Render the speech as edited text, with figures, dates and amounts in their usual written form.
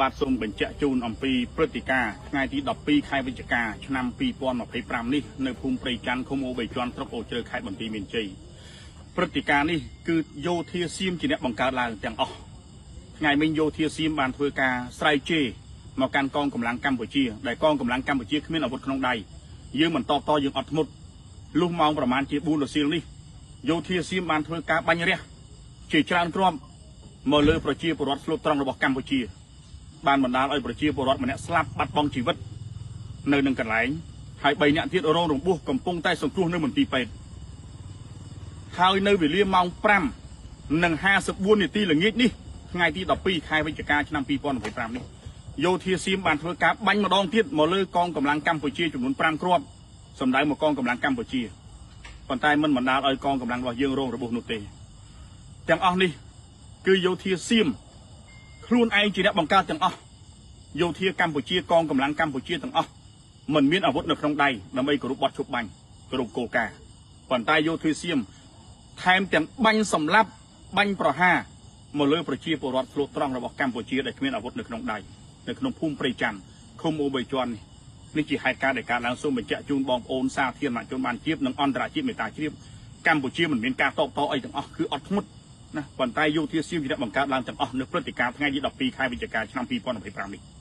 បាទសូមបញ្ជាក់ជូនអំពីព្រឹត្តិការណ៍ថ្ងៃទី12ខែវិច្ឆិកាឆ្នាំ2025នេះនៅភូមិព្រៃច័ន្ទឃុំអូរបីជាន់ស្រុកអូរជ្រៅខេត្តបន្ទាយមានជ័យព្រឹត្តិការណ៍នេះគឺយោធាសៀមជាអ្នកបង្កើតឡើងទាំងអស់ថ្ងៃមិញយោធាសៀមបានធ្វើការស្រែកជេរមកកាន់កងកម្លាំងកម្ពុជាដែលកងកម្លាំងកម្ពុជាគ្មានអាវុធក្នុងដៃយើងមិនតបតយើងអត់ធ្មត់លុះម៉ោងប្រមាណជា4រសៀលនេះយោធាសៀមបានធ្វើការបាញ់រះជាច្រើនគ្រាប់មកលើប្រជាពលរដ្ឋស្លូតត្រង់របស់កម្ពុជា បានបណ្ដាលឲ្យប្រជាពលរដ្ឋម្នាក់ស្លាប់បាត់បង់ជីវិតនៅនឹងកន្លែងហើយ3នាក់ទៀតរងរបួសកំពុងតែសង្គ្រោះនៅមន្ទីរពេទ្យហើយនៅវេលាម៉ោង5:54នាទីល្ងាចនេះថ្ងៃទី12ខែវិច្ឆិកាឆ្នាំ2025នេះយោធាសៀមបានធ្វើការបាញ់ម្ដងទៀតមកលើកងកម្លាំងកម្ពុជាចំនួន5គ្រាប់សម្ដៅមកកងកម្លាំងកម្ពុជាប៉ុន្តែមិនបណ្ដាលឲ្យកងកម្លាំងរបស់យើងរងរបួសនោះទេទាំងអស់នេះគឺយោធាសៀមខ្លួនឯងជាអ្នកបង្កើតទាំងអស់យោធាកម្ពុជាកងកម្លាំងកម្ពុជាទាំងអស់មិនមានអាវុធនៅក្នុងដៃដើម្បីគោរពបទឈប់បាញ់គោរពគោលការណ៍ប៉ុន្តែយោធាសៀមថែមទាំងបាញ់សម្លាប់បាញ់ប្រហារមកលើប្រជាពលរដ្ឋស្លូតត្រង់របស់កម្ពុជាដែលគ្មានអាវុធនៅក្នុងដៃនៅក្នុងភូមិព្រៃច័ន្ទឃុំអូរបីជាន់នេះជាហេតុការណ៍ដែលកើតឡើងសូមបញ្ជាក់ជូនបងប្អូនសាធារណជនបានជ្រាបនិងអន្តរជាតិមេត្តាជ្រាបកម្ពុជាមិនមានការតបតអីទាំងអស់គឺអត់ធ្មត់ណាប៉ុន្តែយោធាសៀមជាអ្នកបង្កើតឡើងទាំងអស់នៅព្រឹត្តិការណ៍ថ្ងៃទី12ខែវិច្ឆិកាឆ្នាំ2025នេះ។